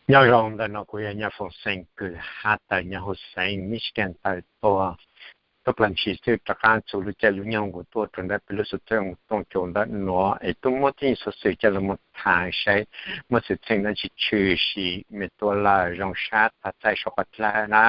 Nyob zoo, ntawm no kuv yog Nyob Foom Xeem kws has tawm nyob huv xeev Michigan tawm tuaj. Tub plag ntshis xwb rov qab txug lub caij lub nyoog kuv tuaj rau ntawm peb lub xov tooj cua ntawm nuav es tuaj muab tej xov xwm coj lug moog thaam saib muaj xwm txheej dlaab tsi tshwm sim me tuaj lawm. Zoo sab tag txaij suav quas dlawg na.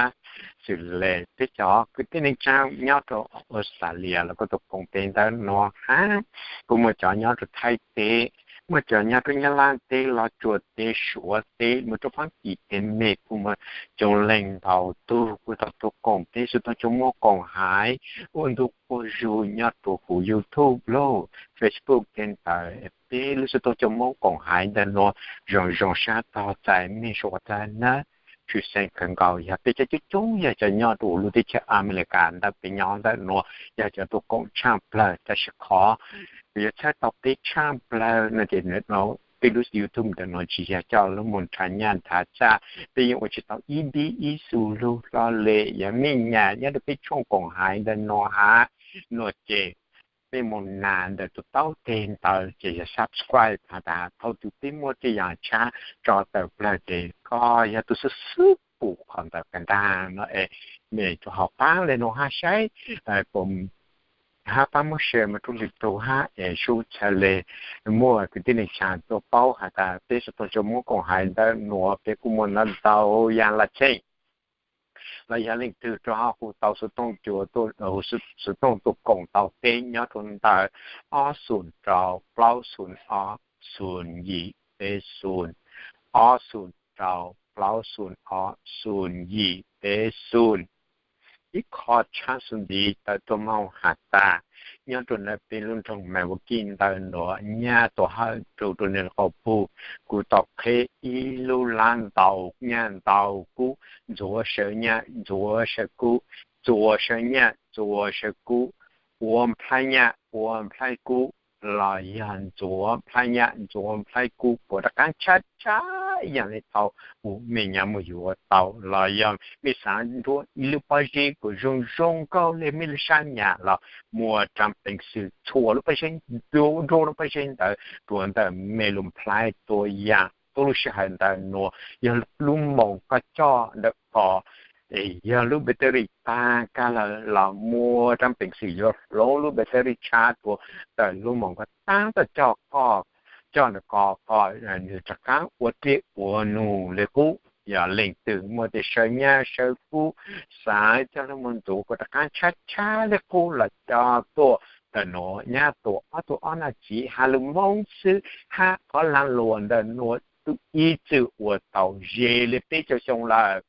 Xws le peb cov kwv tij neej tsaa nyob rau Australia los kuj tau koom peb ntawm nuav hab, kuj muaj cov nyob rau Thaib teb, muaj cov nyob rau Nyab Laj teb, Los Tsuas teb, Suav teb, muaj rau Faab Kis teb, mej kuj muaj coob leej ntau tug kuj tau tuaj koom peb xov tooj cua muab koom haiv ua ntu quas zug nyob rau huv YouTube los Facebook teb ntawd. Peb lub xov tooj cua muab koom haiv ntawm nuav zoo zoo sab tog txais mej suav quas dlawg na. Tshwj xeeb kawg nkaus yog peb cov coob coob yog cov nyob rau huv lub teb chaws Amelikas ntawm peb nyob ntawm nuav yog cov tuaj koom tshaj plawg. Tab sis qhov kuv yuav txhawb tau peb tshaj plawg no ces peb lub YouTube ntawm nuav tsis yog coj lug moog nrhav nyaj nrhav txag, peb yeej ua tsis tau ib dib ib xu lug hlo le. Yog mej nyam nyob rau peb tshooj koom haiv ntawm nuav hab, nuav ces peb moog nas ntawm tus taub teg ntawd ces yog subscribe has tas thaum twg peb muaj tej yaam tshab tso tawm plawg ces koj yog tus xwb xwb pum qhov ntawd kag ntaag no es mej rua hauv paab le nuav hab saib puas hab paab muab share moog rua lwm tug hab es sub txhad le muaj kwv tij neej tsaa tuaj paub has tas peb xov tooj cua muab koom haiv ntawm nuav peb kuj muaj ntau ntau yaam laam txheej los yog leej twg rua hauv hu tau xov tooj cua, xov tooj tuaj koom tau peb nyob rua ntawm ob xoom rau plaub xoom ob xoom yim peb xoom, ob xoom rau plaub xoom ob xoom yim peb xoom. Ib qho tshab xu ntiv tawm tuaj moog has tas nyob rua ntawm peb lub nroog Milwaukee ntawm nuav nyaj tuam hawm rua rua nwg qaum pug, kuv tau qheb ib lub lab ntaus nyaj ntaus kub, ntxuav sawv nyaj ntxuav sawv kub, ntxuav sawv nyaj ntxuav sawv kub, ua nplhaib nyaj ua nplhaib kub, los yog ntxuav nplhaib nyaj ntxuav nplhaib kub, puas rov qaab tshab tshab yaam le thaum u mej nyam muaj yuav tau, los yog mej xaav nrug ib lub pob zeb kuas zoo zoo nkauj le mej lub sab nyam los muaj raam peev xwm txhuam lub pob zeb, nrug lub pob zeb ntawd rua ntawm mej lub nplhaib tua yaam. Tuab lub sij hawm ntawm nuav yog lub moos koj coj ntawm ko, yog lub battery taag kag lawm los muaj raam peev xwm yuav hloov lub battery tshab rua ntawm lub moos koj taab tom coj, koj coj ntawm ko kom nwg rov qaab ua dlej ua num le qub. Yog leej twg muaj tej sawv nyaj sawv kub xaav coj lug moog ntxuav kuas rov qaab tshab tshab le qub los coj tuaj ntawm nuav, nyaj tuam ob tug ob nam txiv has lug Moob xwb hab qhov laag luam ntawm nuav tub ib txwm ua tau ze le peb caug xyoo lawm.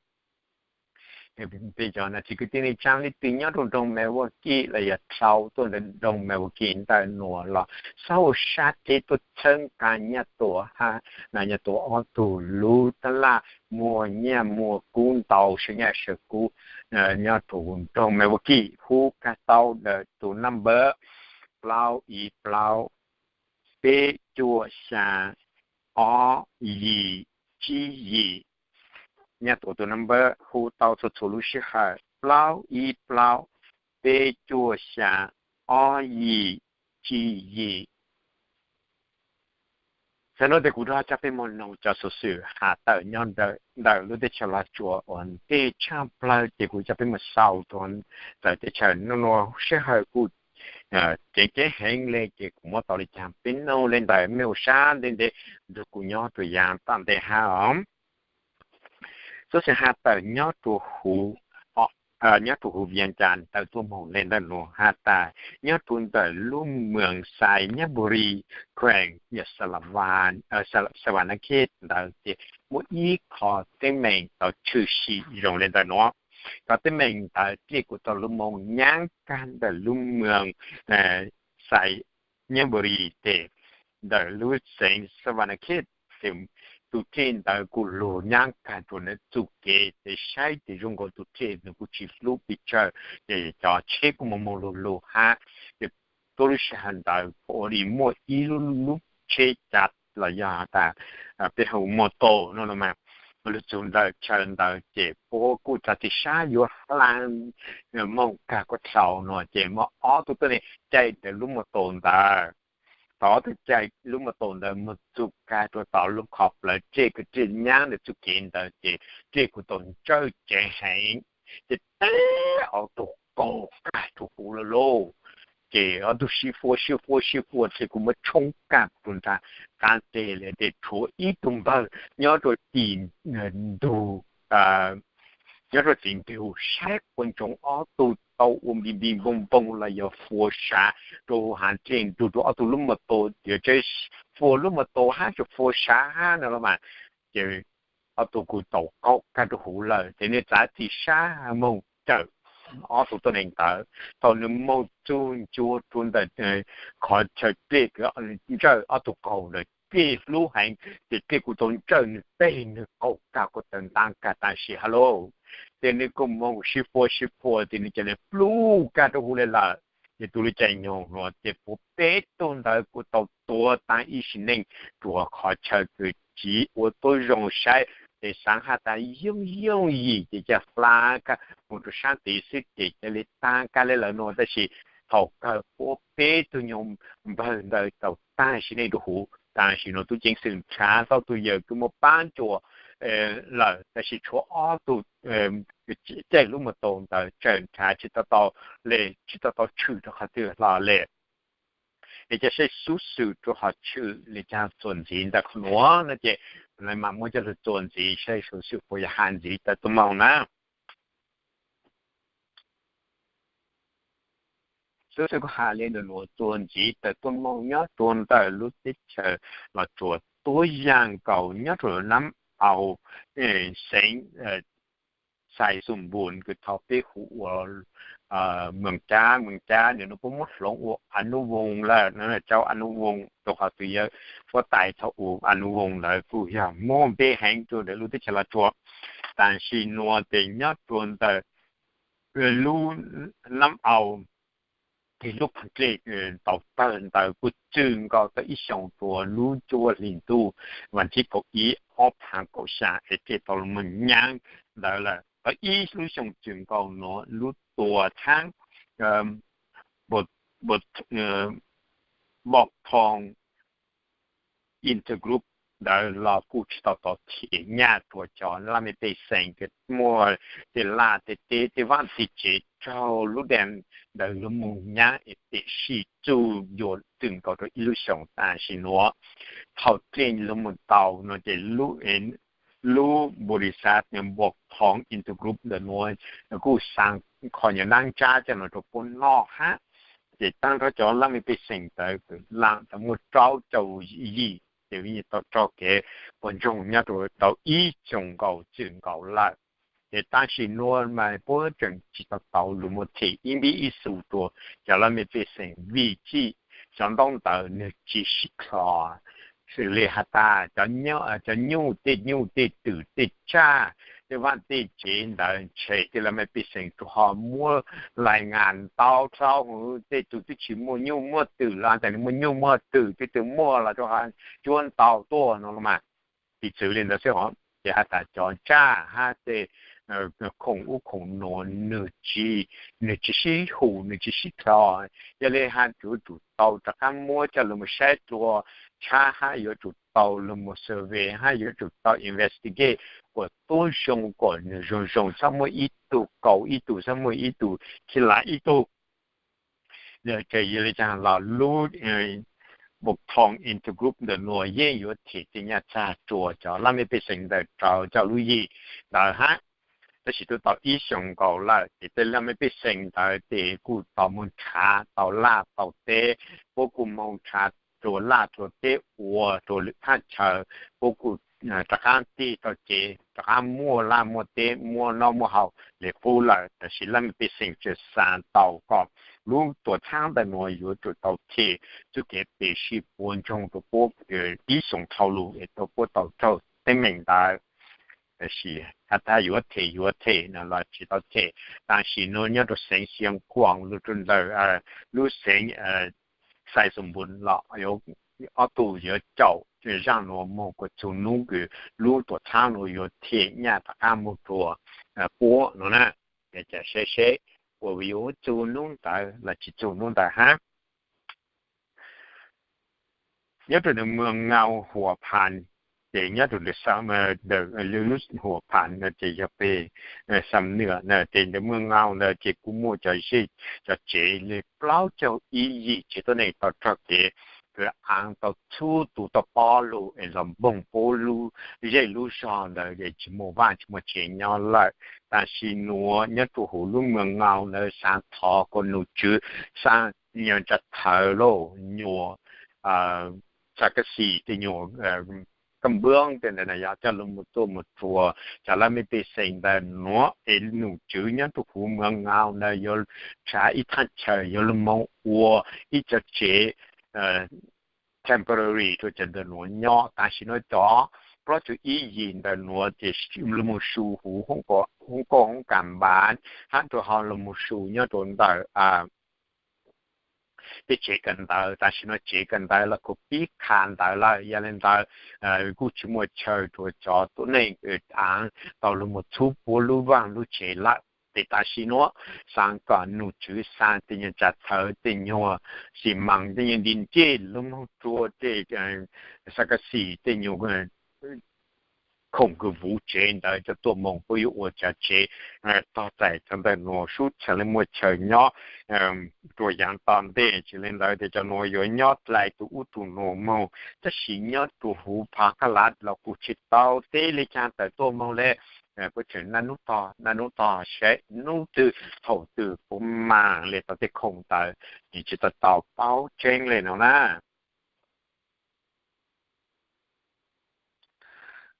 Peb cov nam txiv kwv tij neej tsaa leej twg nyob rua nroog Milwaukee los yog dhau tuaj ntawm nroog Milwaukee ntawm nuav los xaav ua sab teb tuaj txhawb nqaa nyaj tuam hab, nyaj tuam ob tug lub tab laj muaj nyaj muaj kub ntau sawv nyaj sawv kub nyob rua nroog Milwaukee hu kag tau ntawm tus number plaub ib plaub peb cuaj xyaa ob yim tsib yim. Nyaj tuam tus number hu tau txhua txhua lub sij hawm plaub ib plaub peb cuaj xyaa ob yim tsib yim. Txawm nuav tes kuv rov coj peb moog noog cov xuv xwm has tawm nyob ntawm lub teb chaws Los Tsuas uas ntej tshaj plawg ces kuv coj peb moog xaus rua ntawm teb chaws nuav, sij hawm kuj ceev ceev heev le ces kuv muab tau le caag peb noog le ntawm mej ua sab ntev ntev nrug kuv nyob rua yaam tom ntej hab os. Xuv xwm has tawm nyob rua huv Vias Cas tawm tuaj moog le ntawm nuav has tas nyob rua ntawm lub moos Xais Nyab Npu Ri, kheem yog Sa Va Na Khe ntawd ces muaj ib qho teeb meem tau tshwm sim zoo le ntawm nuav. Qhov teeb meem ntawd dlej kuj tau lub moos nyaab kag ntawm lub moos Xais Nyab Npu Ri tes ntawm lub xeev Sa Va Na Khe tes tus dlej ntawd kuj lug nyaab kag rua ntawm txuj kev tes saib tes zoo nkaus tus dlej nws kuj tsis hlub pes tsawg ces cov tsheb kuj moog moog lug lug hab. Tuab lub sij hawm ntawd ua le muaj ib lub lub tsheb cav los yog has tas peb hu moto no mas lug txug ntawm chaw ntawd ces puab kuj txav txim sab yuav hlaa moog kag kuas dlhau no ces muaj ob tug tuab neeg caij ntawm lub moto ntawd. tau ob tug caij lub mos taus ntawd mus txug kag rua tom lub qhov plawv tsiaj kwv tij nyab ntawd txuj kev ntawd ces tsiaj kuj tau ntsawj ceev heev. Ces teb ob tug kaug kag rua huv lawm lauj. Ces ob tug sib fuab sib fuab sib fuab ces kuj muab tshoob kag rua nraag qaab teg le, ces tshuav ib tug npawg nyob rua tim ntug, nyob rua tim ntug saib quas ntsoov ob tug tau ua npi npi npoo npoo los yog fuas sav rua huv haav dlej nrug rua ob tug lub mos taus, yog tseem fuas lub mos taus hab tseem fuas sav hab no los mas. Ces ob tug kuj tau kaug kag rua huv lawm, ces nwg txav txim sab moog cawm ob tug tuab neeg ntawd. Thaum nwg moog txug ncua rua ntawm qhov chaw pliaj kws ntsawj ob tug kaug ntawd pliaj hlub heev, ces pliaj kuj tau ntsawj nwg teg nwg kaug kag kuj tawg ntaab kag tam sim hab lauj. Ces nwg kuj moog sib fuab sib fuab ces nwg ca le pluj kag rua huv le lawm. Ces tug lub caij nyoog nuav ces puab peb tug ntawd kuj tau tuav taag ib sim neej rua qhov chaw kws tsi ua tuab zoo saib, ces xaav has tas yooj yooj yim ces ca hla kag moog rua saab tid xwb ces ca le taag kag le lawm nuav. Tab sis thaum kawg puab peb tug nyoog npawg ntawd tau taag sim neej rua huv. Tam sim nuav tub ceev xwm nrhav tau tug yawg kws muaj paab ncuas lawm, tab sis tshuav ob tug caij lub mos taus ntawd tseem nrhav tsi tau tau le, tsi tau tau tshwm rua qhov twg hlo le. Es ca saib xub xwm rua qhov tshwm le caag txuas ntxiv ntawm qhov nuav no ces lawv mam muab coj lug txuas ntxiv saib xub xwm puas yog has ntxiv tawm tuaj moog na. Xub xwm kuv has le ntawm nuav txuas ntxiv tawm tuaj moog nyob rua ntawm lub teb chaws Los Tsuas tuab yaam nkaus nyob rua Nam Au, xeev Xais Xoom Npum kws thaum peb hu ua Moos Cab, Moos Cab nwg nuav puab muab hloov ua Anub Voos lawm, Cau Anub Voos, rua qhov tug yawg huab tais thaum u Anub Voos ntawd kuj yog muaj npe heev rua ntawm lub teb chaws Los Tsuas. Tam sim nuav tes nyob rua ntawm lub Nam Au, tes lub phav dlej tau tawg ntawd kuj txwm nkaus tau ib xyoos rua lub cuaj hlis ntuj vas thib kaum ib ob phav kaum xya es dlej tau lug moog nyaab ntawd lawm. Tau ib lub xyoos txwm nkaus nuav lub tuam thaab Bok Thoo Intergroup ntawd los kuj tsi tau tau them nyaj rua cov laj mej pej xeem kws muaj tej laj tej teb tej vaaj tej tsev raug lub dej ntawd lug moog nyaab es pem sij txuj yuav txwm nkaus rua ib lub xyoos tam sim nuav. Thaum dlej lug moog tau no ces lub npu li xav Bok Thoo Intergroup ntawm nuav kuj xaa qhov nyuas nab ntsab coj los rua puab noj hab. Ces taag nrho cov laj mej pej xeem ntawd kws laam tau muaj rau caug yim ces tau raug kev puas ntsoog nyob rua tau ib xyoos nkaus txwm nkaus lawm. Ces tam sim nuav mas puab tseem tsi tau tau lug moog them ib npib ib xu rua cov laj mej pej xeem vim tsi xyov ntaub ntawv nwg tsi sib kho. Xws le has tas cov nyuj tej nyuj tej twm tej tsaj tej vaaj tej tsev ntawd ntshe tej laj mej pej xeem tsuas ho muab lais ngas ntau dlhau hwv. Tej tug twb tsi muaj nyuj muaj twm los tas nwg muaj nyuj muaj twm, tej tug muaj los tsuas ho cuab ntau tuaj no los mas. Piv txwv le ntawd xwb os, ces has tas cov tsaj hab tej khoom ub khoom nuav nwg tsi, nwg tsi sib hum nwg tsi sib kho. Yog le has yuav tsum tau rov qaab muab coj lug moog saib dlua tshab hab yuav tsum tau lug moog survey hab yuav tsum tau investigate kuas tuab zoo kuas nwg zoo zoo, txhob muaj ib tug kaus ib tug, txhob muaj ib tug khi laj ib tug. Ces yog le caag los lub Bok Thoo Intergroup ntawm nuav yeej yuav them tej nyaj txag rua cov laj mej pej xeem ntawd rau caum lub yim ntawd hab. Tab sis twb tau ib xyoos nkaus lawm ces tej laj mej pej xeem ntawd tes kuj tau moog nrhav tau laj tau teb, puab kuj moog nrhav rua laj rua teb ua rua lwm thaj chaw, puab kuj rov qaab tig tau cev rov qaab muaj laj muaj teb muaj noj muaj haus le qub lawm. Tab sis laj mej pej xeem tseem xav tau kom lub tuam thaab ntawm nuav yuav tsum tau them txuj kev pem sij puas ntsoog rua puab ib xyoos dhau lug es rua puab tau raug teeb meem ntawd. Tab sis has tas yuav them yuav them no los tsi tau them. Tam sim nuav nyob rua xeev Xia Khuam lug rua ntawm lub xeev Xais Xoom Npum los ob tug yuav caum zaaj nuav moog kuas txug nub kws lub tuam thaab nuav yuav them nyaj rov qaab moog rua puab no na. Ces saib seb puas yuav txug nub ntawd los tsi txug nub ntawd hab. nyob rau ntawm Mws Nkaus Huas Phas, ces nyob rau ntawm Huas Phas no ces yog peg Xam Nwm na, ces ntawm Mws Nkaus ntawd ces kuj muaj cov zej cov tsev li plaub caug ib yim tsev tuab neeg tau raug kev, aav tau txhub tus toj pob lug es los npoog puab lub zej lub zog ntawd es tsis muaj vaj tsis muaj tsev nyob lawm. Tam sim nuav nyob rua huv lub Mws Nkaus ntawd xaav thov kom nom tswv xaav nyog tsa thawv lauj nyuas xa kab xis tej nyuas kab npwb tej ntawd na yog coj lug moog tuaj moog rua cov laj mej pej xeem ntawm nuav es nom tswv nyob rua huv Mws Nkaus ntawd yuav tshav ib thaaj chaw yuav lug moog ua ib cov tsev temporary rua cov ntawm nuav nyob. Tam sim nuav cov plaub caug ib yim ntawm nuav ces lug moog su huv hoob kauj hoob kas npav hab rua ho lug moog su nyob rua ntawm tej tsev kawm ntawv. Tam sim nuav tsev kawm ntawv los kuj pib kha ntawv lawm, yog le ntawd kuj tsis muaj chaw rua cov tuab neeg aav tau lug moog txhub puab lub vaaj lub tsev lawm. Ces tam sim nuav xaav kom nom tswv xaav tej nyuas tsa thawv tej nyuas xi mas tej nyuas nti ncej lug moog rua tej xa kab xis tej nyuas khoom kws vuv tsev ntawd coj tuaj moog puab yuav ua cov tsev tog txais cov ntawm nuav sub txhas le muaj chaw nyob rua yaav tom ntej. Tsis le ntawd tes cov nuav yuav nyob dlai tus ub tus nuav moog, tab sis nyob rua huv Phav Kab Lav los kuj tsis tau teb le caag tawm tuaj moog le. Puab tseem naj nub tog naj nub tog saib nub twg thaum twg puab maam le tau tej khoom ntawd, tsis tau tau paub tseeb le no na.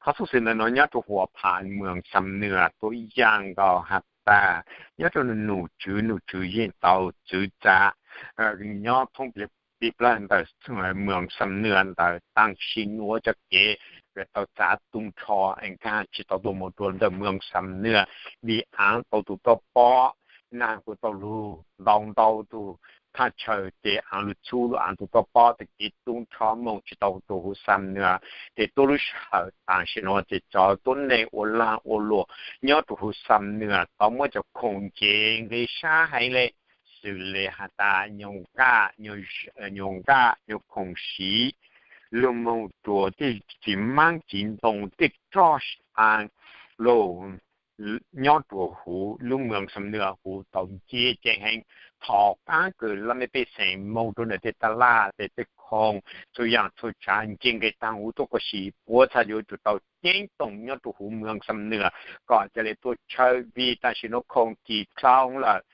Qhov xub xwm ntawm nuav nyob rua Huas Phas Mws Xam Nwm tuab yaam nkaus has tas nyob rua nom tswv, nom tswv yeej tau txwv txav nyob thoob plig plawg ntawm Mws Xam Nwm ntawd. Tam sim nuav cov kev tau txav tu nrho es nkaag tsis tau tuaj moog rua ntawm Mws Xam Nwm vim aav tau tus toj pob, naag kuj tau lug ntau ntau tug thaj chaw ces aav lug txhub lug aav tus toj pob tes kev tu nrho moog tsis tau rua huv Xam Nwm. Ces tuab lub sij hawm tam sim nuav ces cov tuab neeg ua laag ua luam nyob rua huv Xam Nwm tau muab cov khoom nce nqi sab heev le, xws le has tas nyuas nqaj, nyuas nqaj, nyuas khoom siv lug moog rua tej txiv maab txiv ntoo tej roj aav lug nyob rua huv lub Mws Xam Nwm huv tau nce ceev heev. Thov qaab kws laj mej pej xeem moog rua ntawm tej taj laj tes tej khoom txhua yaam txhua tsaav nce nqi taag huv tuab khuam si puab txhaj yuav tsum tau ceeb toom nyob rua huv Mws Xam Nwm kom ca le tuaj tshawb vim tam sim nuav khoom kis dlhau lawm.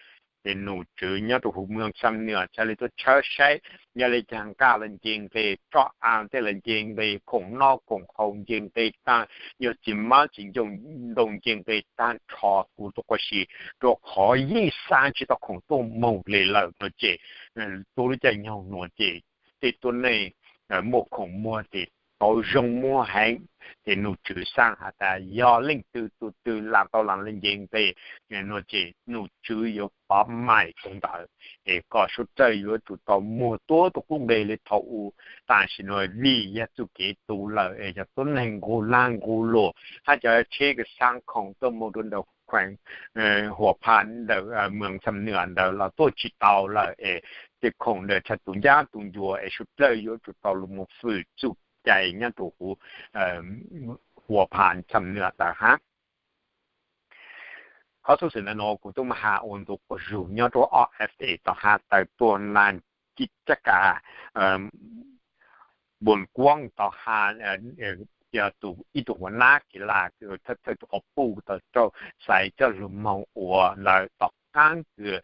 Ces nom tswv nyob rua huv Mws Xam Nwm ca le tuaj tshawb saib yog le caag nqaj los nce nqi, roj aav tej los nce nqi, khoom noj khoom haus nce nqi taag, yog txiv maab txiv ntoo nce nqi taag nrho huv tuab khuam si, rua qhov yeej xaa tsis tau khoom tuaj moog le lawm no ces tuab lub caij nyoog nuav ces tej tuab neeg muaj khoom muag ces tau zoo muag heev. Ces nom tswv xaa has tas yog leej twg tug twg laam tau laam le nce nqi no ces nom tswv yuav pov maim tug ntawd es kom suav dlawg yuav tsum tau muag tuab tug qub nqi le thaum u. Tam sim nuav vim yog txuj kev tu lawm es cov tuab neeg nqug laag nqug luam hab cov tsheb kws xaa khoom tuaj moog rua ntawm khueem Huas Phas ntawm Mws Xam Nwm ntawd los tuaj tsis tau lawm es tej khoom ntawd txhaj tu ncaab tu ncua es suav dlawg yuav tsum tau lug moog fwm txuj cai nyob rua huv Huas Phas Xam Nwm ntawd hab. Qhov xub xwm ntawm nuav kuv tub mas has ua ntu quas zug nyob rua ob F A tau has tawm tuaj na, kib cab kas Npus Kuab tau has, yog ib tug huas nab kis las kws thawj thawj tug quas puj tau raug xaiv coj lug moog ua ntawd tom qaab kws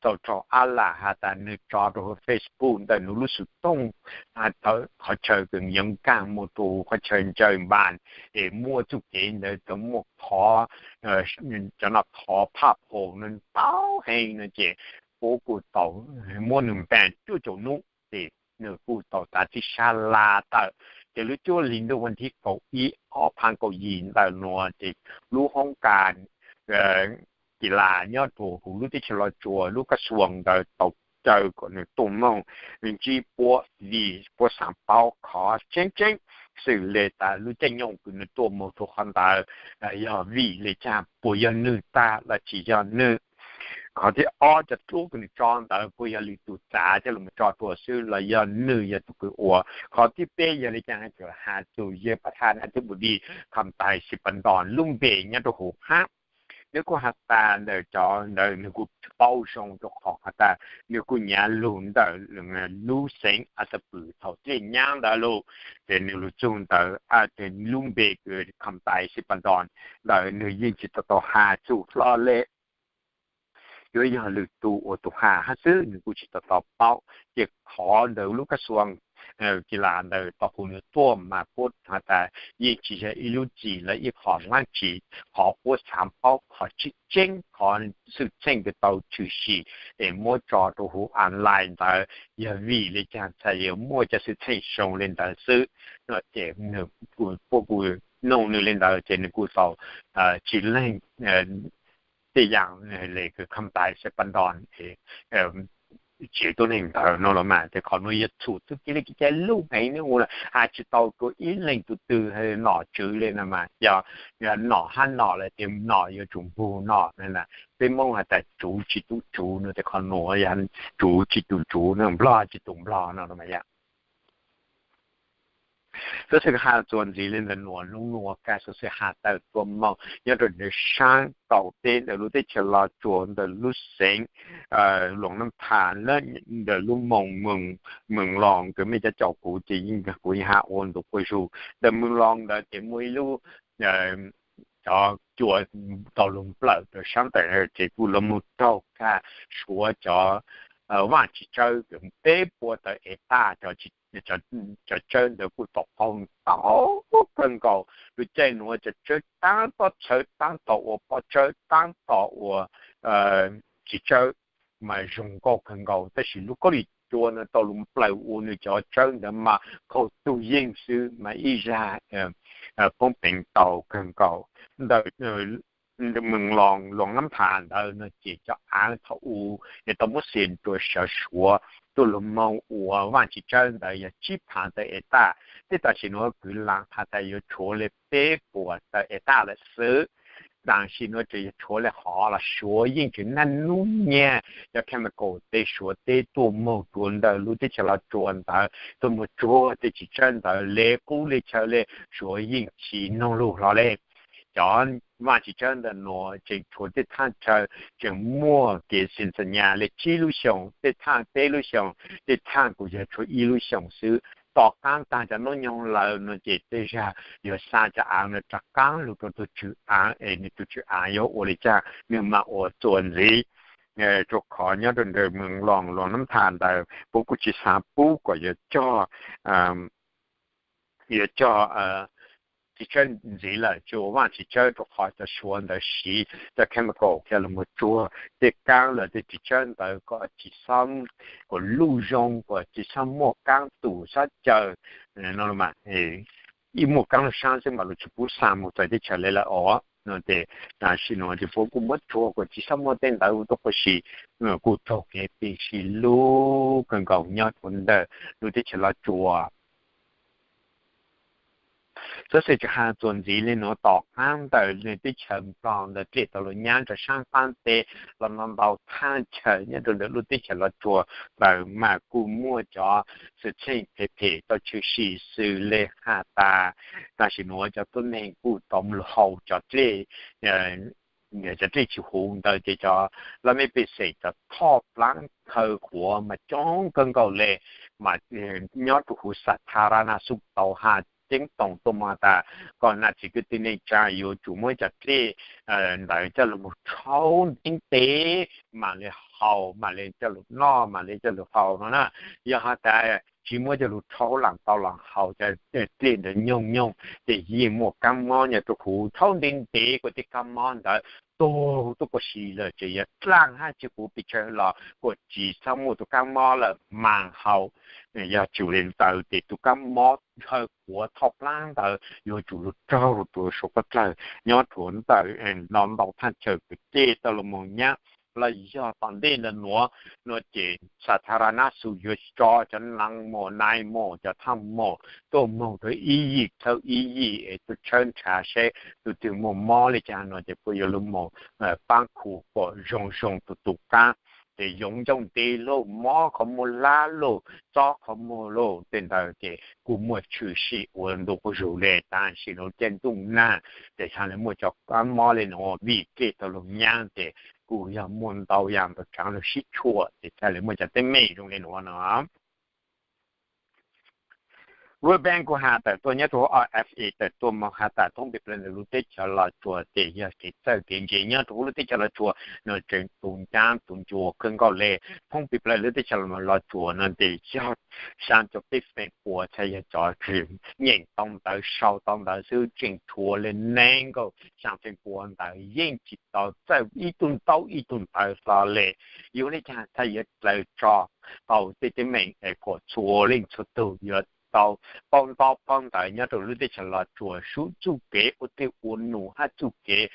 tau raug ab lam has tas nwg tso rua huv Facebook ntawm nws lub xov tooj qhov chaw kws yoov kaag moog rua huv qhov chaw ntsaws npas es muaj txuj kev ntawd tau muaj qhov cov no qhov phaj phoom ntau heev no ces puab kuj tau muab nwg npaag cuaj caum nub ces nwg kuj tau tav txij sab laj tawm. Ces lub cuaj hli ntuj vas thib kaum ib ob phav kaum yim ntawm nuav ces lub hoob kas kis las nyob rua huv lub teb chaws Los Tsuas lub kaj xuas ntawd tau caw kom nwg tuaj moog ntsib puab vim puab xaav paub qhov tseeb tseeb xws le tas lub caij nyoog kws nwg tuaj moog rua qhov ntawd yog vim le caag, puas yog nwg tag los tsis yog nwg. Qhov thib ob, cov duab uas nws tso ntawd puas yog lwm tus txav coj los tso rau xwb los yog nws yog tus kws ua? Qhov thib peb, yog li cas koj has txug yawg pab thaj na twb mus di kham tais xi pas ntos lub npe nyob rau hauv hab. Nws kuj has tas ntawm cov ntawd nws kuj paub zoo rau qhov has tas nws kuj nyav lug ntawm lub xeev A Xab Pwm thaum tij nyab ntawd lug, ces nws lug txug ntawd, lub npe kws kham tais xi pas ntos ntawd nws yeej tsis tau tau has txug hlo le. Yuav yog lwm tus ua tus has hab xwb, nws kuj tsis tau tau paub. Ces qhov ntawd lub kab xuas cia las ntawd tau hu nws tuaj mas puab has tas yeej tsis yog ib lub txim los ib qho dlaab tsi. Qhov puab xaav paub qhov tseeb tseeb, qhov xwm txheej kws tau tshwm sim es muab tso rau huv online ntawd yog vim le caag txhad yuav muaj cov xwm txheej zoo le ntawd xwb. Ces puab kuj noog nws le ntawd ces nws kuj tau tsis leeg tej yaam le kws kham tais xi pas ntos tsev tuab neeg ntawd no los mas. Ces qhov nuav yog txhum txuj kev le kev cai lub heev, nws ua has tsis tau rua ib leeg tug twg nom tswv le no mas. Yog nom hab nom lawm ces nom yuav tsum npug nom. Peb Moob has tas tsuv tsis tus tsuv no, ces qhov nuav yog tsuv tsis tus tsuv no, nplog tsis tus nplog no mas yog. Xov xwm has txuas ntxiv le ntawm nuav, lub nuav kag xov xwm has tawm tuaj moog nyob rau ntawm saab qaum teb ntawm lub teb chaws Los Tsuas ntawm lub xeev Luam Nab Thas, ntawm lub moos Mws Loos. Kws mej cov caum kuv ces yeej kuv yeej has ua ntu quas zug. Ntawm Mws Loos ntawd ces muaj ib lub cov cua tau lug nplawm rau saab ntawd ces kuj los moog raug kag Suav cov vaaj tsis tsawb peb puas tawm hectáreas. Cov tsawb ntawd kuj tau qaug ntau kawg nkaus. Lub caij nuav cov tsawb taab tom txhawv, taab tom ua pob tsawb, taab tom ua txiv tsawb mas zoo nkauj kawg nkaus, tab sis lub kauj lim cua no tau lug nplawm ua nws cov tsawb ntawd mas qaug tug yeej xwb mas ib zag poob peev tau kawg nkaus. Ntawm Mws Loos, Luam Nab Thas ntawd no ces cov aav thaum u es tau muab xia rua sawv Suav tuaj lug moog ua vaaj tsis tsawb ntawd yog tsib phaav tawm hectáreas. Tej tam sim nuav kwv lam has tas yuav tshuav le peb puas tawm hectáreas lawm xwb. Tam sim nuav tseem yuav tshuav le hov los Suav yeej tseem naj nub nyiag cov chemical teb Suav teb tuaj moog rua ntawm lub teb chaws Los Tsuas ntawd, tuaj moog tsuag tej txiv tsawb ntawd le qub le chaw le, Suav yeej tsis noog lug hlo le. Cov vaaj tsis tsawb ntawm nuav tseem tshuav tej thaaj chaw tseem muaj kev xi ntxas nyas le tsib lub xyoos, tej thaaj peb lub xyoos, tej thaaj kuj yog tshuav ib lub xyoos xwb. Tom qaab taag cov nub nyoog lawm no ces tej zag yuav xa cov aav no rov qaab lug rua tug tswv aav es nws tug tswv aav yuav ua le caag nws mam ua txuas ntxiv. Rua qhov nyob rua ntawm Mws Loos, Luam Nab Thas ntawd puab kuj tsis xaav pub kom yuav cog yuav cog txiv tsawb ntxiv lawm, tsi ua vaaj tsis tsawb, rua qhov cov Suav ntawd siv cov chemical coj lug moog tsuag tej kaab los tej txiv tsawb ntawd kom tsis xob, kom luj zoo, kom tsis xob muaj kaab tum xob caw no mas. Ib muaj kaab lug saab xwb mas luas tsis pub xa moog txawv teb chaws le lawm os. No ces tam sim nuav ces puab kuj muab tsuag kom tsis xob muaj tej ntawd tuaj quas si, kuj raug kev pib sib lub kawg nkaus nyob rua ntawm lub teb chaws Los Tsuas. Xov xwm tseem has txuas ntxiv le nuav, tom qaab ntawm teb chaws Nplog ntawd dlej tau lug nyab rua saab qaab teb los no ntau thaaj chaw nyob rua ntawm lub teb chaws Los Tsuas ntawd mas kuj muaj cov xwm txheej phem phem tau tshwm sim xws le has tas tam sim nuav cov tuab neeg kuj tau lug haus cov dlej, cov dlej tsis huv ntawd ces cov laj mej pej xeem cov thoj plaab khaws quav mas coob kawg nkaus le. Mas nyob rua huv Xa Tha Ra Na Xu tau has ceeb toom tuaj moog has tas kom nam txiv kwv tij neej tsaa yuav tsum muab cov dlej ntawd coj lug moog rhaub ntev ntev mam le haus, mam le coj lug noj, mam le coj lug haus no na. Yog has tas tsis muab coj lug rhaub lam tau los haus cov dlej ntawd nyoog nyoog ces yeej muaj kaab mob nyob rua huv. Rhaub ntev ntev kuas tej kaab mob ntawd tug tuaj quas si lawm ces yuav dlaaj hab tsi huv pes tsawg los kuas tsis xob muaj tus kaab mob lawm mas haus. Yog tsi le ntawd ces tus kaab mob khaws quav thoj plaab ntawd yuav tsum lug raug rua suav pob dlawg nyob rua ntawm ntau ntau thaaj chaw kwv dlej tau lug moog nyab los yog tom ntej ntawm nuav, nuav ces xa tha ra nab xus yuav tso cov nais mos, nais mos, cov thaj mos tuaj moog rua ib yim txhawb ib yim es tuaj tshawb nrhav seb tus twg muaj mob le caag no ces puab yuav lug moog paab khu kom zoo zoo tus tus qaab. Ces yoov ncauj ntev lauj, mob qhov muag lab lauj, txob qhov muag lauj, tej ntawd ces kuj muaj tshwm sim ua ntu quas zug le. Tam sim nuav caij ntuj nag ces txhaj le muaj cov kab mob le nuav vim keg tau lug nyaab ces kuj yog muaj ntau yaam ntau tsaav lug sib tshuam ces txhaj le muaj cov teeb meem zoo le nuav no. World Bank kuj has tawm tuaj nyob rua hauv R F A tawm tuaj moog has tas thoob pes plawg ntawm lub teb chaws Los Tsuas ces yog kev txawj kev ntse nyob rua huv lub teb chaws Los Tsuas no tseem tu ncaab tu ncua kawg nkaus le. Thoob pes plawg lub teb chaws Los Tsuas no ces yog xyaa caum peb feem pua txhaj yog cov nyeem tau ntawv sau tau ntawv xwb, tseem tshuav le nees nkaum xyaa feem pua ntawd yeej tsis tau txawj ib tug ntaub ib tug ntawv hlo le. Yuav le caag txhaj yuav dlaws tso tau tej teeb meem kom txhua leej txhua tug yuav tau paub ntaub paub ntawv nyob rau lub teb chaws Los Tsuas, sub txuj kev ua twg ua num hab txuj kev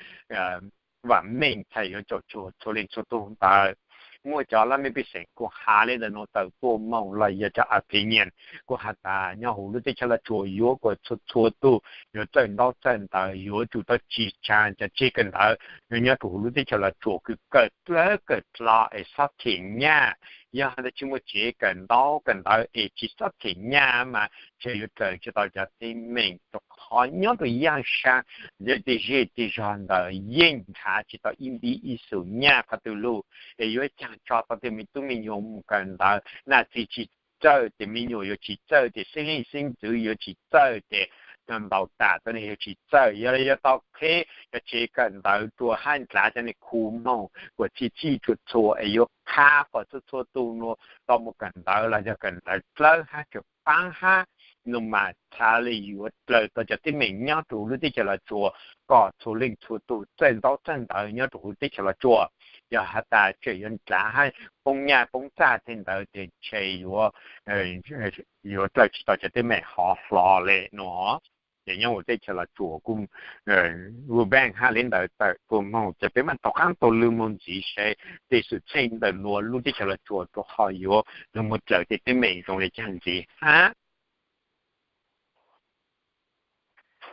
vaam meej txhaj yuav caum txhua leej txhua tug ntawd. Muaj cov laj mej pej xeem kuj has le ntawm nuav tawm tuaj moog los yog cov opinion kuj has tas nyob huv lub teb chaws Los Tsuas yuav kom txhua txhua tug yuav txawj ntaub txawj ntawv, yuav tsum tau tsis tshaaj cov tseg kawm ntawv. Nyob rua huv lub teb chaws Los Tsuas kws kawm dlawb kawm dlo es xob them nyaj. Yog has tas tsis muaj tsev kawm ntaub kawm ntawv es tsis xob them nyaj mas ntshe yuav dlaws tsis tau cov teeb meem rua qhov nyob rua yaaj sab tej zej tej zog ntawd yeej nrhav tsis tau ib npib ib xus nyaj qhov twg lug. Es yuav caag tso tau tej me tub me nyuam mus kawm ntawv, nam txiv tsis txawj ces me nyuam yuav tsis txawj ces xeeb leej xeeb ntxwv yuav tsis txawj ces ntaus tas tau ne yuav tsis txawj. Yog le yuav tau qheb cov tsev kawm ntawv rua hab ndlav cov neeg khu moog kom txhij txhij txhua txhua es yuav qha kom txhua txhua tug nuav tau mus kawm ntawv los yog kawm ntawv dlawb hab tseem paab hab no mas txhaj le yuav dlaws tau cov teeb meem nyob rua huv lub teb chaws Los Tsuas kom txhua leej txhua tug txawj ntaub txawj ntawv nyob rua huv teb chaws Los Tsuas. Yog has tas tseem yuav ndlav hab poob nyaj poob txaj tej ntawd ces ntshe yuav yuav dlaws tsis tau cov teeb meem hov hlo le no. Ces nyob huv teb chaws Los Tsuas kuj World Bank hab le ntawd tawm tuaj moog ces peb maam taug qaab taug lw moog ntxiv seb tej xwm txheej ntawm nuav lub teb chaws Los Tsuas rua qhov yuav lug moog dlaws tej teeb meem zoo le caag ntxiv hab.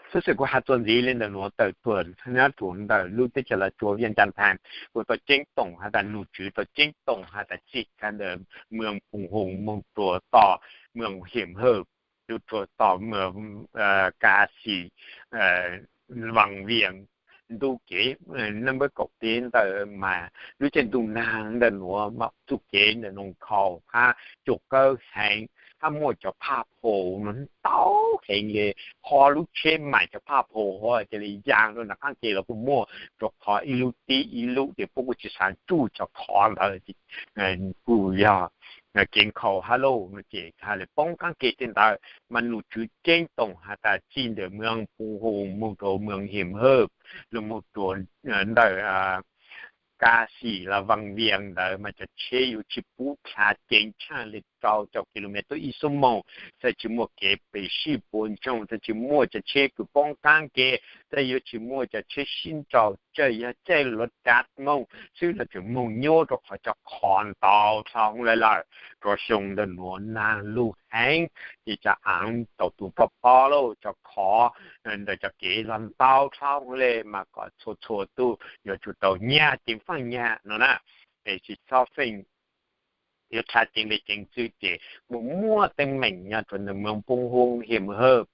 Xov xwm kuv has txuas ntxiv le ntawm nuav tawm tuaj nyob rua ntawm lub teb chaws Los Tsuas Vias Cas Thaas kuj tau ceeb toom has tas num tswv tau ceeb toom has tas txij kag ntawm Mws Phoos Hoos moog rua tom Mws Hiam Hawj, rua tom Mws Ka Xis, Vaas Vias, ntu kev nab npawb kaum peb ntawd mas lub caij ntuj nag ntawm nuav mas txuj kev ntawm Noom Khau hab Cua Kawb heev hab muaj cov phaj phom nuav ntau heev le, ho lub tsheb maim cov phaj phom ho cia li yaa rua nram qaab ke los kuj muaj, rua qhov ib lub tib ib lub ces puab kuj tsis xaav tsuj cov qhov ntawd. Kuj yog kev nkhaus hab lauj, ces ha le poob qaab ke tej ntawd mas num tswv ceeb toom has tas txij ntawm Mws Phoos Hoos moog rua Mws Hiam Hawj, lug moog rua ntawm Ka Xis los Vaas Vias ntawd mas cov tsheb yuav tsis pub dlha ceev tshaaj le rau caum kilomev ib xuab moos, txhaj tsis muaj kev pes sij puas ntsoog, txhaj tsis muaj cov tsheb kws poob qaab ke, txhaj yuav tsis muaj cov tsheb sib nraus, txawm yog caij luav kav moog xwb los tseem moog nyuab rua qhov cov qhov ntau dlhau le lawm. Rua xyoo ntawm nuav nag lug heev ces cov aav tau tu pob pob lauj, cov qhov ntawm cov kev los ntau dlhau le mas kom txhua txhua tug yuav tsum tau nyag ceev faaj nyag no na. Es tsis txhob feem yuav dlha ceev le ceev xwb ces muaj muaj teeb meem nyob rua ntawm Mws Phoos Hoos, Hiam Hawj,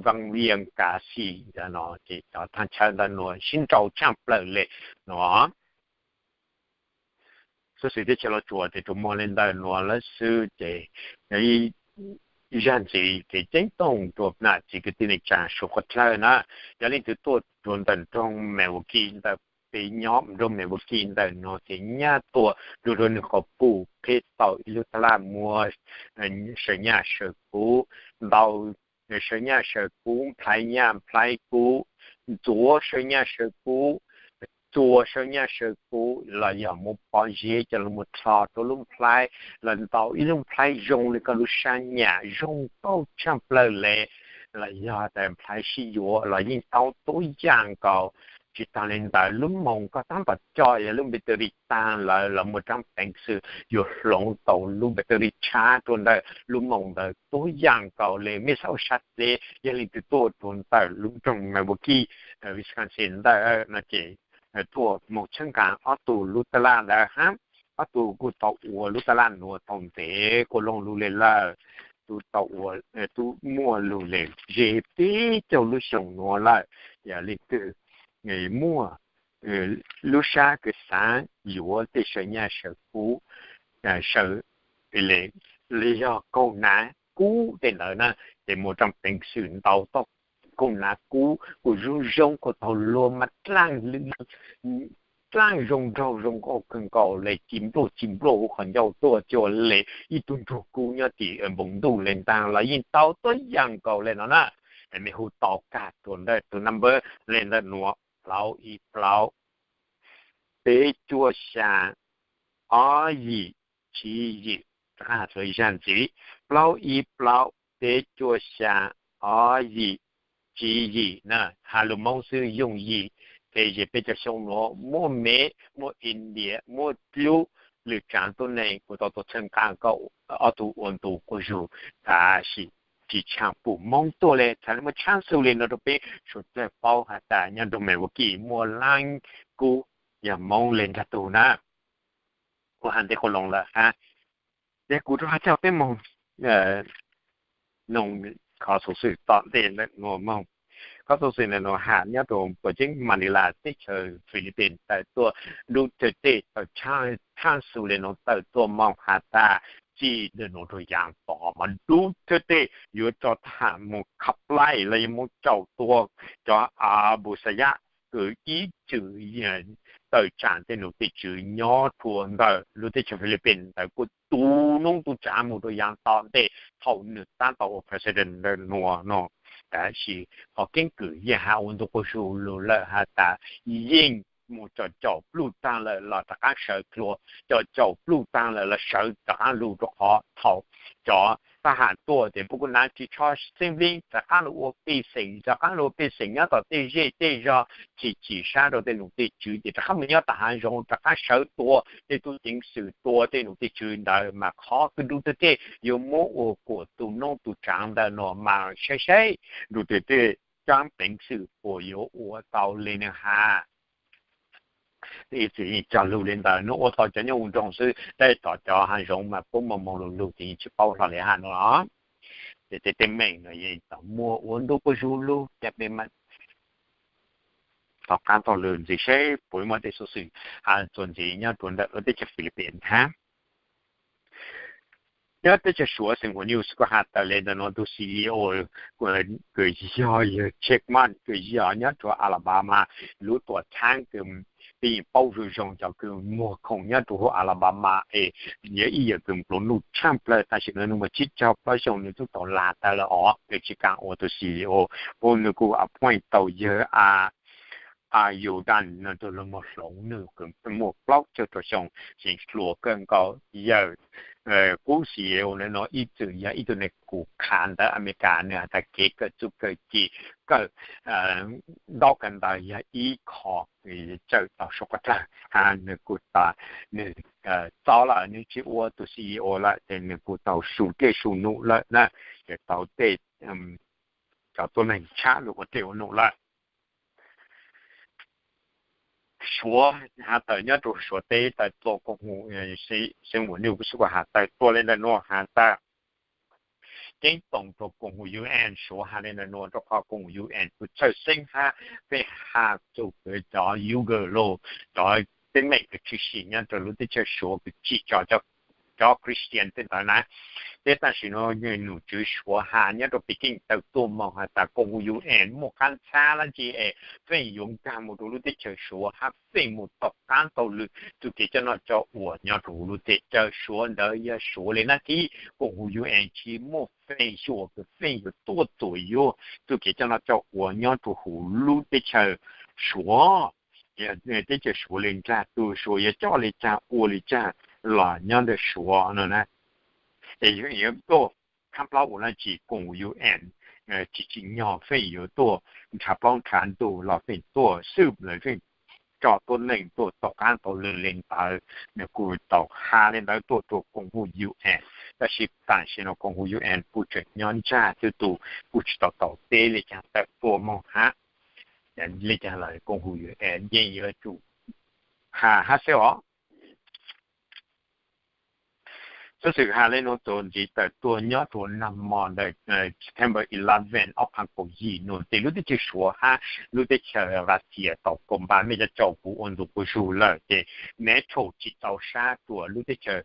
Vaas Vias, Ka Xis ntawd no ces cov thaaj chaw ntawd nuav sib nraus tshaaj plawg le no. Xov xwm teb chaws Los Tsuas ces tsuas muaj le ntawm nuav lawm xwb ces zag ntxiv kev ceeb toom rua nam txiv kwv tij neej tsaa suav qhov dlawg na. Yog leej twg tuaj rua ntawm nroog Milwaukee ntawm peb nyob nroog Milwaukee ntawm no ces nyaj tuaj dlua rua nwg quas puj qheb tau ib lub taj laj muaj sawv nyaj sawv kub ntau, sawv nyaj sawv kub, nplhaib nyaj nplhaib kub, ntxuav sawv nyaj sawv kub, txuas sawv nyaj sawv kub los yog muab pob zeb coj lug muab dlho rua lub nplhaib los ntau ib lub nplhaib zoo le koj lub sab nyam zoo nkauj tshaaj plawg le, los yog tas nplhaib sib yuav los yeej tau tuab yaam nkaus. Tsis tas li ntawd, lub moos koj tab tom coj yog lub npe tw ri taag lawm los muaj rab peev xwm yuav hloov tau lub npe tw ri tshav rua ntawm lub moos ntawd tuab yaam nkaus le. Mej xaav ua sab teb, yog leej twg tuaj rua ntawm lub nroog Milwaukee, Wisconsin ntawm no ces tuaj moog tshawb nqaa ob tug lub taj laj ntawd hab. Ob tug kuj tau ua lub taj laj nuav tau ntev kuj looj lug le lawm, tub tau ua, tub muaj lug le ze peb caug lub xyoo nuav lawm. Yog leej twg muaj lub sab kws xaav yuav tej sawv nyaj sawv kub, sawv le, le yog kaug nav kub tej ntawd na, ces muaj rab peev xwm ntau toj kaug nav kub kuj zoo zoo kuj taug luag mas dlaaj, dlaaj zoo nraug zoo nkauj kawg nkaus le, ci npluaj ci npluaj huv qhov ncauj tuaj cuag le ib tug ntsuag kub nyob tim npoo ntuj le ntaag los yeej tau tuab yaam nkaus le no na. Mej hu tau kag rua ntawm tus number le ntawm nuav plaub ib plaub peb cuaj xya ob yim tsib yim. Rov qab has rua ib zag ntxiv, plaub ib plaub peb cuaj xya ob yim tsib yim na. Has lug Moob xwb yooj yim, ces ze peb cov xyoo nuav muaj Mev, muaj India, muaj dlub, lwm tsaav tuab neeg kuj tau tuaj tshawb nqaa koj ob tug ua ntu quas zug, tab sis tsis tshaam pum Moob tuaj le. Txhad le muaj tshab xu le no rua peb suav dlawg paub has tas nyob nroog Milwaukee muaj laab kub yog Moob le nraag tug na. Kuv has ntev quas loo lawm hab, ces kuv rua has coj peb moog noog qhov xuv xwm tom ntej ntawm nuav moog. Qhov xuv xwm ntawm nuav has nyob rua puas tseeb Manila teb chaws Philippines tawm tuaj, Duterte tawm tshab xu le nuav tawm tuaj moog has tas txij ntawm nuav rua yaam tom mas Duterte yuav tso thab ham moog khav plaib los yog moog caum tua cov Abu Sayyaf kws ib txwm tawm tsaam tej num tej tswv nyob rua ntawm lub teb chaws Philippines ntawd kuj tu noob tu tsaav moog rua yaam tom ntej thaum nwg tab tom ua president ntawm nuav no. Tab sis qhov keeb kwm yeej has ua ntu quas zug lug lawm has tas yeej moog co caum pluj taag lawm los rov qab sawv dlua, co caum pluj taag lawm los sawv rov qab lug rua qhov thaum cov thab ham tuaj tes puab kuj nav ris tsho xeeb leeb rov qab lug ua pej xeem, rov qab lug ua pej xeem nyob tom tej zej tej zog, tsis cim sab rua tej num tej tswv ces rov qab moog nyob tom haav zoov rov qab sawv tua tej tub ceev xwm tua tej num tej tswv ntawd mas qhov kws Duterte yuav muab ua kuas tu noob tu tsaav ntawm nuav mas saib saib Duterte cov peev xwm puas yuav ua tau le nwg has. Ib txwm cog lug le ntawd, nwg ua tau cov nyob u nroog xwb, tab tom cov haav zoov mas puab moog moog lug lug ces yeej tsis paub hlo le has no. Ces tej teeb meem no yeej tau muaj ua ntu quas zug lug ca peb tom qaab taug lug ntxiv seb puas muaj tej xuv xwm has txuas ntxiv nyob rua ntawm lub teb chaws Philippines hab. Nyob teb chaws Suav, Xeev Huas News kuj has tawm le ntawm nuav, tug C E O kws yog yawg Chapman kws yog nyob rua Alabama, lub tuam txhaab kws peb yeej paub zoo zoo cov kws muag khoom nyob rua huv Alabama es yog ib yawg kws nplua nuj tshaj plawg, tab sis nwg muaj tsib caug plaub xyoo nwg tub tau lag tawm lawm os, kws tsis kaam ua tug C E O. Puab nwg kuj appoint tau yawg Joe Dan no tug lug moog hloov nwg kws muaj plaub caug rau xyoo, tseem hluas kawg nkaus. Yawg kub C E O ntawm nuav ib txwm yog ib tug neeg kws khav ntawv Amelikas, nwg has tas kev kawm txuj kawm ci, kawm ntaub kawm ntawv yog ib qho tsawm tau suav qhov dlawg. Nwg kuj, nwg txob lawm, nwg tsis ua tug C E O lawm ces nwg kuj tau su dlej su num lawm na, ces tau tej cov tuab neeg tshab lug ua dlej ua num lawm. Suav has tawm nyob rua Suav teb tawm tuaj koom haum, Xeev Huas News kuj has tawm tuaj le ntawm nuav has tas ceeb toom rua koom haum U N, Suav has le ntawm nuav rua qhov koom haum U N kuj txhawj xeeb hab pheej has txug kws cov Uyghur los cov teeb meem kws tshwm sim nyob rua lub teb chaws Suav kws tsim txom cov Christian tej ntawd na. Teb tam sim no num tswv Suav has nyob rua Peking tawm tuaj moog has tas koom haum U N muaj qaab ntxhab dlaab tsi es feej yuav nkaag moog rua lub teb chaws Suav hab feej moog tom qaab tau lwm txuj kev coj noj coj ua nyob rua huv lub teb chaws Suav ntawd yog Suav le nab thib. Koom haum U N tsis muaj feem xyuam kws feej yuav tuaj txuam yuav txuj kev coj noj coj ua nyob rua huv lub teb chaws Suav. Teb chaws Suav le nraag tug, Suav yuav coj le caag ua le caag los nyob ntawm Suav no na. Es yuav tuaj thaab plaub ua dlaab tsi koom U N tsis tsim nyog feem yuav tuaj nrhav plaub nrhav ntug los feem tuaj xwb lawv feem tso tuab neeg tuaj tau qaab tau lw li ntawd. Nws kuj tau has li ntawd tuaj rua koom hum UN, tab sis tam sim no koom hum UN kuj tseem nyob ntsag twb tus kuj tsis tau tau teb li caag tawm tuaj moog hab. Li caag lawm koom hum UN yeej yuav tsum has hab xwb os. Xov xwm has le nuav txuas ntxiv tawm tuaj nyob rua nag hmo ntawm September eleven ob phav kaum yim nuav ces lub teb chaws Suav hab lub teb chaws Russia tau koom npaj mej cov caum kuv ua ntu quas zug lawm ces NATO tsis txaus sab rua lub teb chaws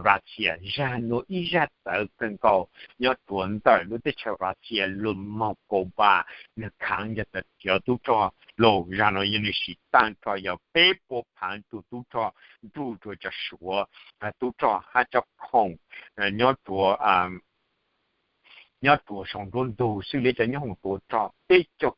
Russia. Zag nuav ib zag txawv kawg nkaus nyob rua ntawm lub teb chaws Russia lug moog koom npaj, nwg khaav cov tub rog lug. Zag nuav yog nwg siv taag nrho yog peb puas phaav tug tub rog nruj rua cov Suav tub rog hab cov khoom nyob rua nyob rua sau nruab ntug xwb li cov nyob hoom tuav rog peb caug,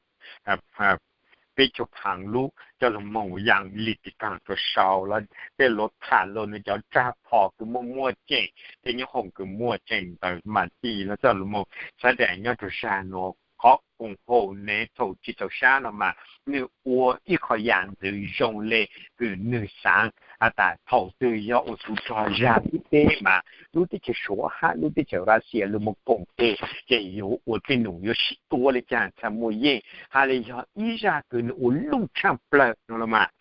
peb caug phaav lub coj lug moog yaa li tis kaag rua sau lawm. Tej luag tham lug nwg cov tsag phom kws muaj muaj ceem, tej nyob hoom kws muaj ceem ntawd mas tig lug coj lug moog sab dam nyob rua zag nuav. Qhov koom haum NATO tsis txaus sab no mas nwg ua ib qho yam ntxwv zoo le kws nwg xaav has tas thaum twg yog ua tub rog zag ib teb mas lub teb chaws Suav hab lub teb chaws Russia lug moog koom tes ces yuav ua tej num yuav sib tua li caag txha muaj yeej has le yog ib zag kws nwg ua luj tshaaj plawg no los mas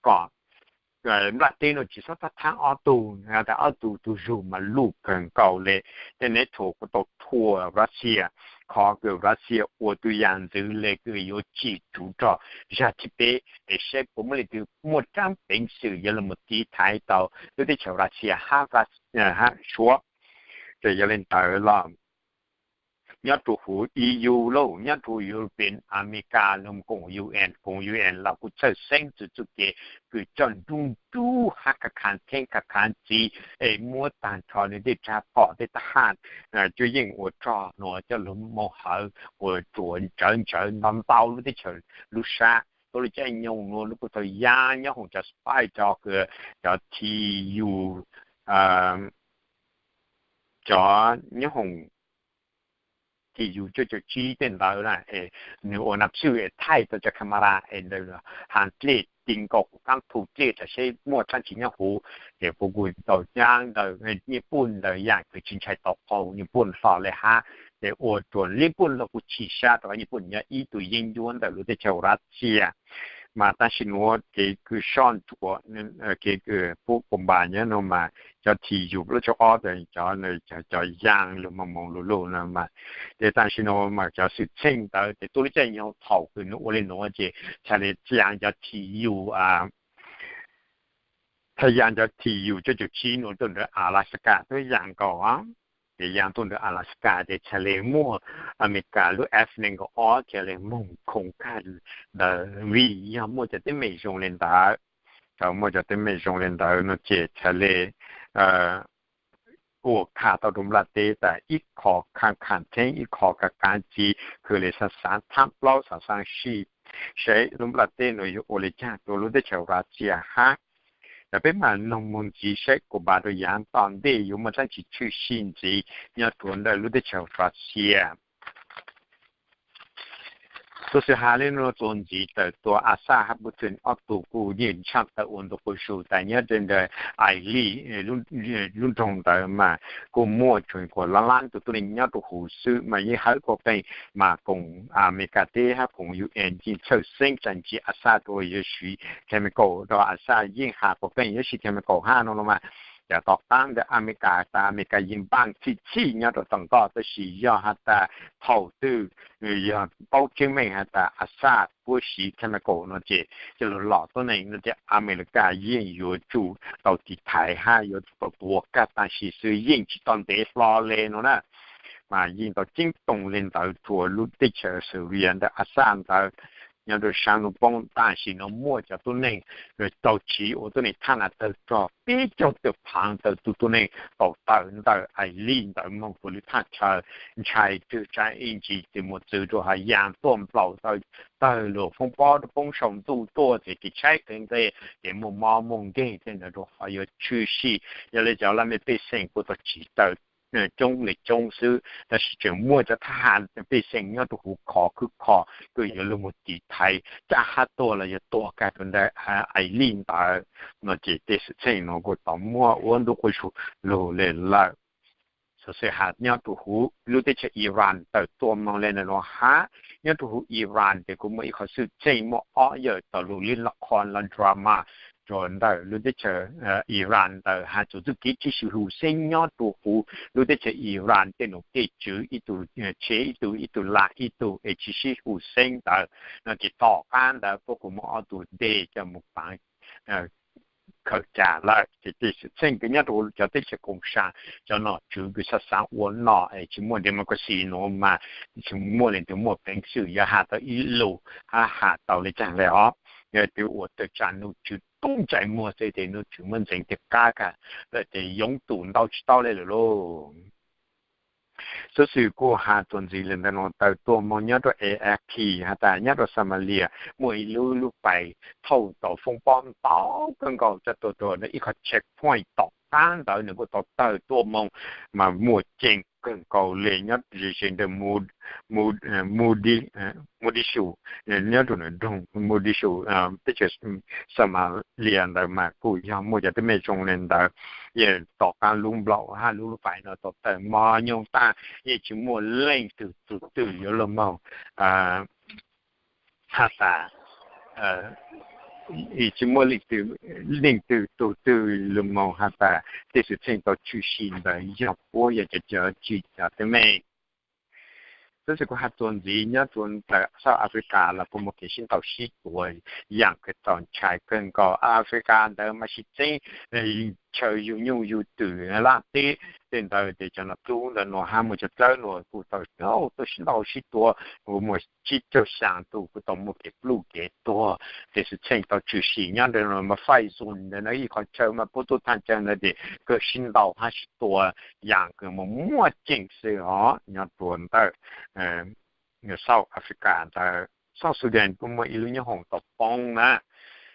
kom nplaj teb nuav tsis xob thab thab ob tug, tas ob tug tug zug mas luj kawg nkaus le. Tej NATO kuj tau thuam Russia, qhov kws Russia ua tug yam ntxwv le kws yuav tsim tub rog zag thib peb es saib puas muaj leej twg muaj raab peev xwm yuav lug moog tiv thaiv tau lub teb chaws Russia hab Suav. Ces yog le ntawd los nyob rua huv E U lauj, nyob rua European, America lug koom UN, koom UN los kuj txhawj xeeb txug txuj kev kws coj nruj nruj hab khav khav theeb khav khav txiv es muab taag nrho nwg tej tsag phom tej tab haj cuab yeej ua rog nuav coj lug moog hawv ua rua ntsawv ntsawv ntau ntau lub teb chaws lub sab. Tuab lub caij nyoog nuav lub kuj tau yaa nyob hoom cov spy cov, cov T U, cov nyob hoom T U cuaj caum tsib tej ntawd na, nwg ua nam xwj es thaij tau cov camera es ntawd has dlej ti nkaus kuv kaab thu dlej tas seb muaj tsaab tsi nyob huv. Ces kuv kuj tau caab ntawd Nyij Pooj ntawd yaam kws tsis ntshai tau qaug Nyij Pooj hlo le hab. Ces ua rua Nyij Pooj los kuj chim sab rua Nyij Pooj nyob ib tug yeeb ncuab ntawm lub teb chaws Russia. Mas tam sim nuav kev kws soj ntsuam, kev kws pub koom npaj nyob nuav mas cov T U plaub caug ob cov, cov yaa lug moog moog lug lug no mas, ces tam sim nuav mas cov xwm txheej ntawd ces tuab lub caij nyoog thaum kws nwg ua le nuav ces txhad le yaa cov T U, txhad yaa cov T U cuaj caum tsib nuav tuaj ntawm Alaska tuaj yaa nkaus, ces yaa tuaj ntawm Alaska ces txhad le muaj America lub F nees nkaum ob txhad le moog khoom kag ntawd vim yog muaj cov teeb meem zoo le ntawd. Thaum muaj cov teeb meem zoo le ntawd no ces txhad le ua kag tau rua nplaj teb tas ib qho khav khav theeb ib qho khav khav txiv kws le xaav xaav thaab plaub xaav xaav sim saib lub nplaj teb nuav yuav ua le caag rua lub teb chaws Russia hab. Yog peb mam noog moog ntxiv saib koom npaj rua yaav tom ntej yuav muaj tsaab tsi tshwm sim ntxiv nyob rua ntawm lub teb chaws Russia. Tuab xwm has le nuav txuas ntxiv tawm tuaj Asaj hab Putin ob tug kuj yeej tshaaj tawm ua ntu quas zug tas nyob rua ntawm Ailij lub nroog ntawd mas kuj muaj tsuas kuas lab lab tug tuab neeg nyob rua huv xwb mas yeej hawb kuas qeej mas koom Amelikas teb hab koom U N yeej txhawj xeeb txav ntsim Asaj rua yuav siv chemical rua Asaj yeej has kuas qeej yuav siv chemical hab no los mas. Yog tom qaab ntawd Amelikas tas Amelikas yeej npaaj txhij txhij nyob rua tom nkoj tab sis yog has tas thaum twg yog paub tseeb meej has tas Asaj puab siv chemical no ces coj lug lom tuab neeg no ces Amelikas yeej yuav tsum tau tiv thaiv hab yuav tsum tau tua kag tam sim xwb yeej tsis tau ntev hlo le no na. Mas yeej tau ceeb toom le ntawd rua lub teb chaws Syria ntawm Asaj ntawd nyob rua sab nub poob tam sim no muaj cov tuab neeg tau siv ua tuab neeg thaj nas tawg rog peb caug tawm phaav tawm tug tuab neeg tau tawm ntawm Ailij ntawd moog rua lub thaj chaw ntshai twg tsav ib ntsis tsis muaj txwv rua has yaam tuaj nplaum tawg lug foob pob rua poob saum ntuj tuaj ces kev tshaib kev nqe, kev muaj mob muaj nkeeg tej ntawd rua qhov yuav tshwm sim. Yog le cov laj mej pej xeem kuj tau tsiv tawm coob li coob xwb, tab sis tseem muaj cov thab ham pej xeem nyob rau huv khov khwb kho, twb yuav luag mus tiv thaiv, caj hab tuag los yog tuag kag rau ntawm ais lij ntawd no ces tej xwm txheej no kuj tau muaj ua ntu quas zug lug le lawm. Xov xwm has nyob rau huv lub teb chaws Iran tawm tuaj moog le ntawm no hab, nyob rau huv Iran ces kuj muaj ib qhov xwm txheej muaj ob yawm tau lug li laj qhov los drama rua ntawm lub teb chaws Iran ntawd has txug txuj kev tshwm sim huv xeeb nyob rau huv lub teb chaws Iran tej nom tej tswv ib tug tshev ib tug, ib tug lam ib tug es tsis sib huv xeeb ntawd no ces tom qab ntawd puab kuj muab ob tug dej coj mus paav khawm cas lawm ces tej xwm txheej kws nyob rau cov teb chaws koom sam cov nom tswv kws xav xaav ua nom es tsis muaj democracy nuav mas tsis muaj leej twg muaj peev xwm yuav has tau ib lus hab has tau le caag le os. Yog twb ua tawm tsam nom tswv tub ntsais muag xwb ces nom tswv muab ntxeev tiag qab kag lawm ces yoov tus ntau tsis tau le lawm lauj. Xov xwm kuj has txuas ntxiv le ntawm no tawm tuaj moog nyob rau A F P has tas nyob rau Somalia muaj ib lub lub pais thauj tau foob pob ntau kawg nkaus coj tuaj rua ib qhov checkpoint tom qab ntawd nws kuj tau tawm tuaj moog mas muaj ceem kawg nkaus le nyob ze ze ntawm Mogadishu, nyob rau nroog Mogadishu teb chaws Somalia ntawd mas kuj yog muaj cov teeb meem zoo le ntawd. Tom qab lub nplaum hab lub lub pais no tau tawm mog nyoog tag yeej tsis muaj leej twg tug twg yuav luag moog has tas tsis muaj leej twg tug twg luag moog has tas tej xwm txheej tau tshwm sim ntawd yog puab yog cov cov tsis cov teeb meem. Xov xwm kuj has txuas ntxiv nyob rua ntawm South Africa los kuj muaj kev sib ntaus sib tua yaam kws txaus ntshai kawg nkaus. Africa ntawd mas sib txeeb chaw yug nyuj yug twm laj teb tej ntawd ces cov nom tswv ntawm no hab muaj cov dlawb no kuj tau tuaj sib ntaus sib tua, kuj muaj tsib caug xyaa tug kuj tau muaj kev pluj kev tuag. Tej xwm txheej tau tshwm sim nyob ntawm no mas fight zone ntawd no ib qhov chaw mas puab tuaj thaaj chaw ntawd ces kawg sib ntaus hab sib tua yaam kws muaj muaj ceem xwb os. Nyob rua ntawm South Africa ntawd, South Sudan kuj muaj ib lub nyoob hoom tau poob na.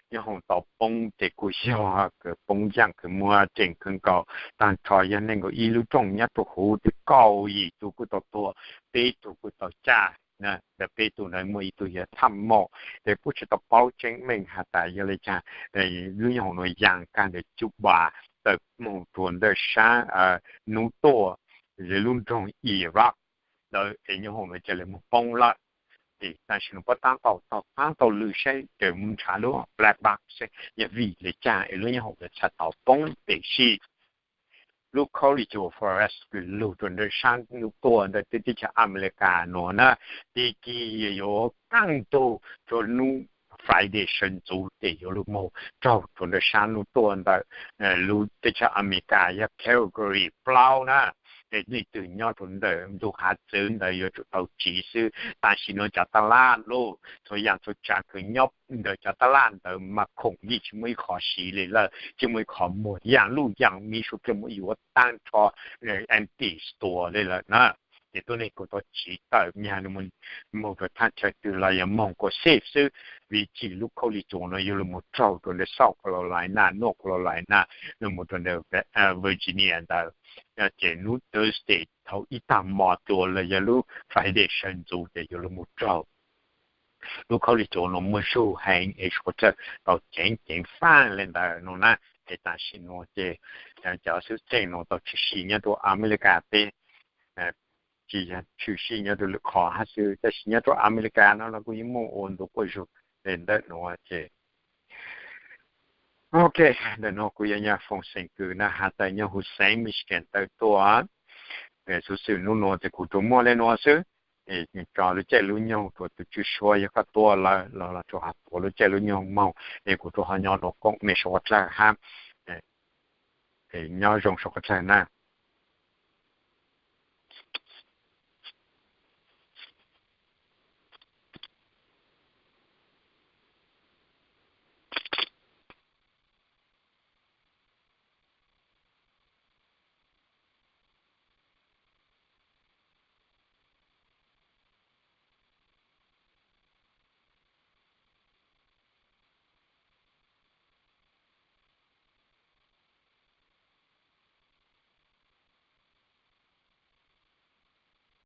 Nyoob hoom tau poob ces kuj yog kws poob yaam kws muaj ceem kawg nkaus. Taag nrho yog nees nkaum ib lub rooj nyob rau huv ces kaum yim tug kuj tau tuag, peb tug kuj tau caj. Ntawm peb tug ntawd muaj ib tug yog thaj maum, ces kuj tsis tau paub tseeb meej has tas yog le caag. Lub nyoob hoom no yaa kag ntawm Juba tawm moog rua ntawm saab nub tuaj lub nroog Iraq ntawd es nyoob hoom no ca le moog poob lawm. Ces tam sim no puab taab tau taug qaab taug lw saib ces moog nrhav lub black box saib yog vim le caag es lub nyoob hoom no txhaj tau poob. Tiam sis lub College of Forest kws lug rua ntawm saab nub tuaj ntawm teb chaws Amelikas no na, tib kig yuav kaaj tug rua nub Friday sawv ntxuv ces yuav lug moog raug rua ntawm saab nub tuaj ntawm lub teb chaws Amelikas yog Category plaub na. Es leej twg nyob rua ntawm ntug hav txwv ntawd yuav tsum tau tsiv xwb. Tam sim no cov taj laj lug txhua yaam txhua tsaav kws nyob ntawm cov taj laj ntawd mas khoom yeej tsis muaj ib qho siv le lawm, tsis muaj ib qho muag, yaam luj yaam miv suav dlawg muab yuav taag nrho empty store le lawm na. Ces tuab neeg kuj tau tsiv tawm nyag moog rua thaj chaw twg los yog moog kuj safe xwb, vim tsim lub College no yuav lug moog raug rua ntawm South Carolina, North Carolina, lug moog rua ntawm Virginia ntawd. Ces nub Thursday thaum ib taag mo dlua los yog lub Friday sawv ntxuv ces yuav lug moog raug. Lub College no muaj zug heev es suav dlawg tau ceev ceev faaj le ntawd no na. Es tam sim no ces cov xwm txheej no tau tshwm sim nyob rua Amelikas teb, tsis yog tshwm sim nyob rua lwm qhov hab xwb, tab sis nyob rua Amelikas no los kuj yeej muaj ua ntu quas zug le ntawm no ces Ok, ntawm no kuv yog Nyaj Foom xeem kws na has tas nyob huv xeev Michigan tawm tuaj. Xov xwm nub nua ces kuv tsuas muaj le nua xwb. Tso lub caij lub nyoog rua tus tswv suav yog koj tuaj lawm los los tsuas ho tuav lub caij lub nyoog moog es kuv tsuas ho nyob rua koom mej suav dlawg hab. Nyob zoo suav dlawg na.